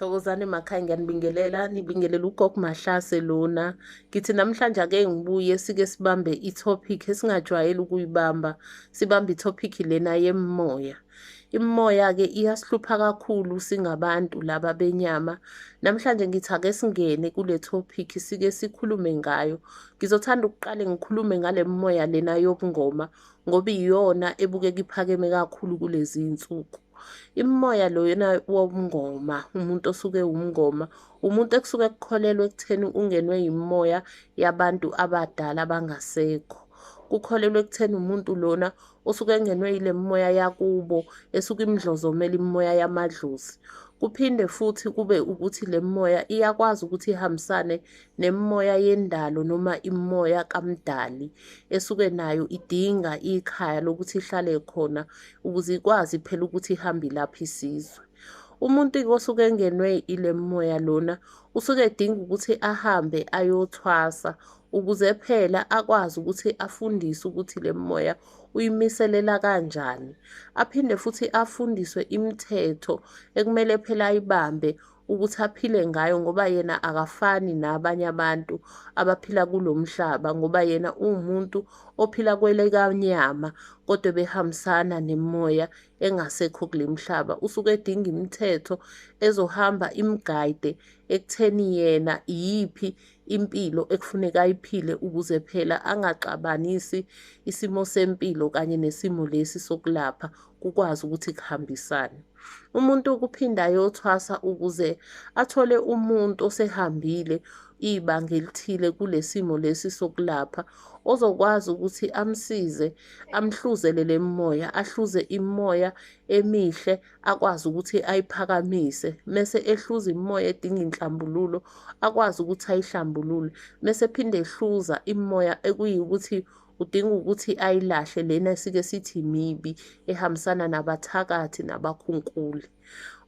Thokozani emakhaya, ngiyanibingelela, nibingelela uGogo Mahlase lona. Ngithi namhlanje ake ngibuye sike sibambe i-topic esingajwayele ukuyibamba, sibambe i-topic lena yemimoya. Imimoya-ke iyasihlupha kakhulu singabantu laba benyama. Namhlanje ngithi ake singene kule topic sike sikhulume ngayo. Ngizothanda ukuqale ngikhulume ngale mimoya lena yobungoma ngoba iyona ebukeka iphakeme kakhulu kulezi iy'nsuku. Imimoya lona wobungoma, umuntu osuke ewumngoma, umuntu ekusuke kukholelwa ekutheni ungenwe yimimoya yabantu abadala abangasekho. Kukholelwa ekutheni umuntu lona osuke engenwe yile mimoya yakubo, esuke imdlozomele imimoya yamadlozi. Kuphinde futhi kube ukuthi le mimoya iyakwazi ukuthi ihambisane nemimoya yendalo noma imimoya kaMdali, esuke nayo idinga ikhaya lokuthi ihlale khona ukuze ikwazi phela ukuthi ihambe ilapha isizwe. Umuntu-ke osuke engenwe ile mimoya lona usuke edinga ukuthi ahambe ayothwasa ukuze phela akwazi ukuthi afundiswe ukuthi le mimoya uyimiselela kanjani. Aphinde futhi afundiswe imithetho ekumele phela ayibambe ukuthi aphile ngayo ngoba yena akafani nabanye abantu abaphila kulo mhlaba, ngoba yena uwumuntu ophila kwelekanyama kodwa behambisana nemimoya engasekho kule mhlaba. Usuke edinga imithetho ezohamba imgayide ekutheni yena iyiphi impilo ekufuneka ayiphile ukuze phela angaxabanisi isimo sempilo kanye nesimo lesi sokulapha, kukwazi ukuthi kuhambisane. Umuntu kuphinda ayothwasa ukuze athole umuntu osehambile ibanga elithile kule simo lesi sokulapha, ozokwazi ukuthi amsize, amhluzele le mimoya, ahluze imimoya emihle akwazi ukuthi ayiphakamise, mese ehluza imimoya edinga inhlambululo akwazi ukuthi ayihlambulule, mese ephinde ehluza imimoya ekuyikuthi udinga ukuthi ayilahle lena esike sithi mibi ehambisana nabathakathi nabakhunkuli.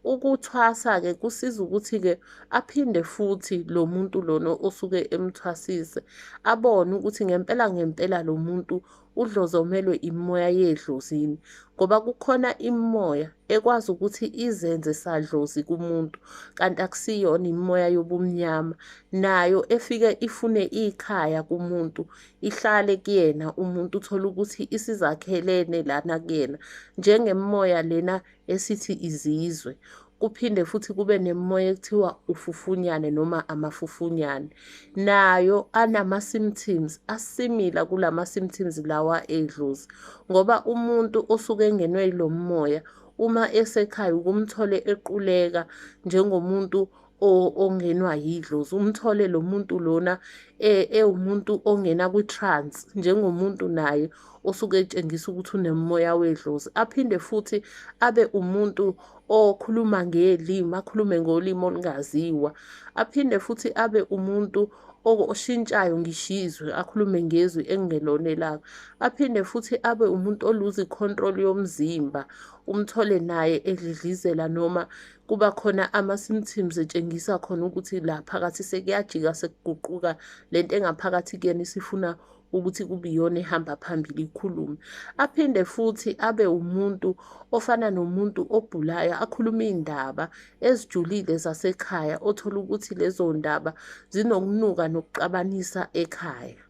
Ukuthwasa-ke kusiza ukuthi-ke aphinde futhi lo muntu lona osuke emthwasise abone ukuthi ngempela ngempela lo muntu udlozomelwe imimoya yedlozini, ngoba kukhona imimoya ekwazi ukuthi izenze sadlozi kumuntu kanti akusiyona imimoya yobumnyama, nayo efike ifune ikhaya kumuntu, ihlale kuyena umuntu, uthole ukuthi isizakhelene lana kuyena, njengemimoya lena esithi izizwe. Kuphinde futhi kube nemimoya ekuthiwa ufufunyane noma amafufunyane, nayo anama-symptoms asimila kulama-symptoms lawa edlozi, ngoba umuntu osuke engenwe yilo moya uma esekhaya ukumthole equleka njengomuntu ongenwa yidlozi, umthole lo muntu lona ewumuntu ongena kwi-trance njengomuntu naye osuke etshengisa ukuthi unemoya wedlozi. Aphinde futhi abe umuntu okhuluma ngelimi, akhulume ngolimi olungaziwa. Aphinde futhi abe umuntu oshintshayo ngisho izwi, akhulume ngezwi ekungelona elakhe. Aphinde futhi abe umuntu oluza i-control yomzimba, umthole naye edlidlizela noma kuba khona ama-symptoms etshengisa khona ukuthi la phakathi sekuyajika, sekuguquka lento engaphakathi kuyena isifuna ukuthi kube iyona ehamba phambili ikhulume. Aphinde futhi abe umuntu ofana nomuntu obhulayo, akhulume iy'ndaba ezijulile zasekhaya, othola ukuthi lezo ndaba zinokunuka nokuxabanisa ekhaya.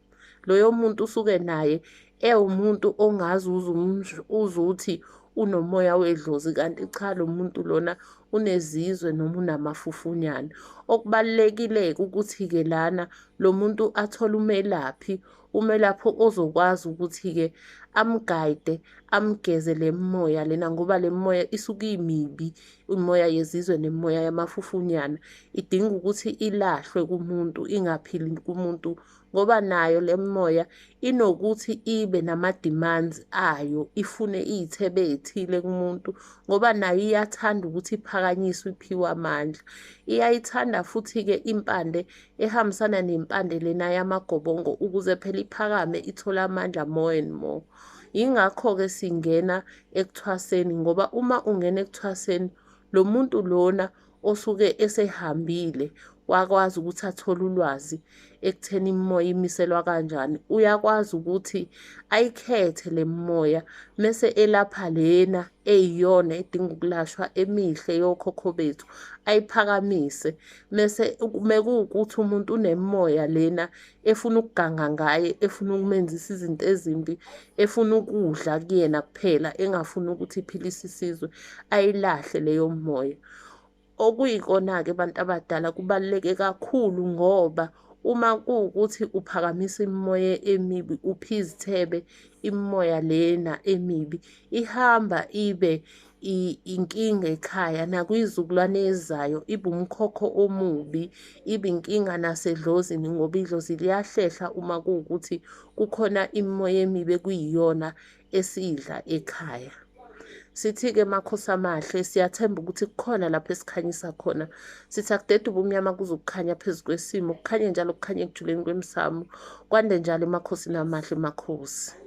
Loyo muntu usuke naye ewumuntu ongazi uzuthi unomoya wedlozi, kanti cha lo muntu lona unezizwe noma unamafufunyana. Okubalulekile-ke ukuthi-ke lana lo muntu athole umelaphi, umelaphi ozokwazi ukuthi-ke amgayide, amgeze le mimoya lena, ngoba le mimoya isuke imibi, imimoya yezizwe nemimoya yamafufunyana. Idinga ukuthi ilahlwe kumuntu, ingaphili kumuntu, ngoba nayo le mimoya inokuthi ibe nama-demands ayo, ifune iy'thebe ey'thile kumuntu, ngoba nayo iyathanda ukuthi iphakanyiswe iphiwe amandla. Iyayithanda futhi-ke impande ehambisana nempande lena yamagobongo ukuze phela iphakame ithole amandla more and more. Yingakho-ke singena ekuthwaseni, ngoba uma ungena ekuthwaseni lo muntu lona osuke esehambile Wakwazi ukuthi athole ulwazi ekutheni imimoya imiselwa kanjani. Uyakwazi ukuthi ayikhethe le mimoya mese elapha lena eyiyona edinga ukulashwa emihle yokhokho bethu, ayiphakamise. Mese mekuwukuthi umuntu unemimoya lena efuna ukuganga ngaye, efuna ukumenzisa izinto ezimbi, efuna ukudla kuyena kuphela, engafuni ukuthi iphilise isizwe, ayilahle leyo mimoya. Okuyikona-ke bantu abadala kubaluleke kakhulu ngoba uma kuwukuthi uphakamisa imimoya emibi, upha izithebe imimoya lena emibi, ihamba ibe inkinga ekhaya nakwizizukulwane ezizayo, ibe umkhokho omubi, ibe inkinga nasedlozini ngoba idlozi liyahlehla uma kuwukuthi kukhona imimoya emibi ekuyiyona esiyidla ekhaya. Sithi-ke makhosi amahle, siyathemba ukuthi kukhona lapho esikhanyisa khona. Sithi akudede ubumnyama kuze ukukhanya phezu kwesimo, kukhanye njalo kukhanye ekujuleni kwemsamo, kwande njalo emakhosini amahle makhosi.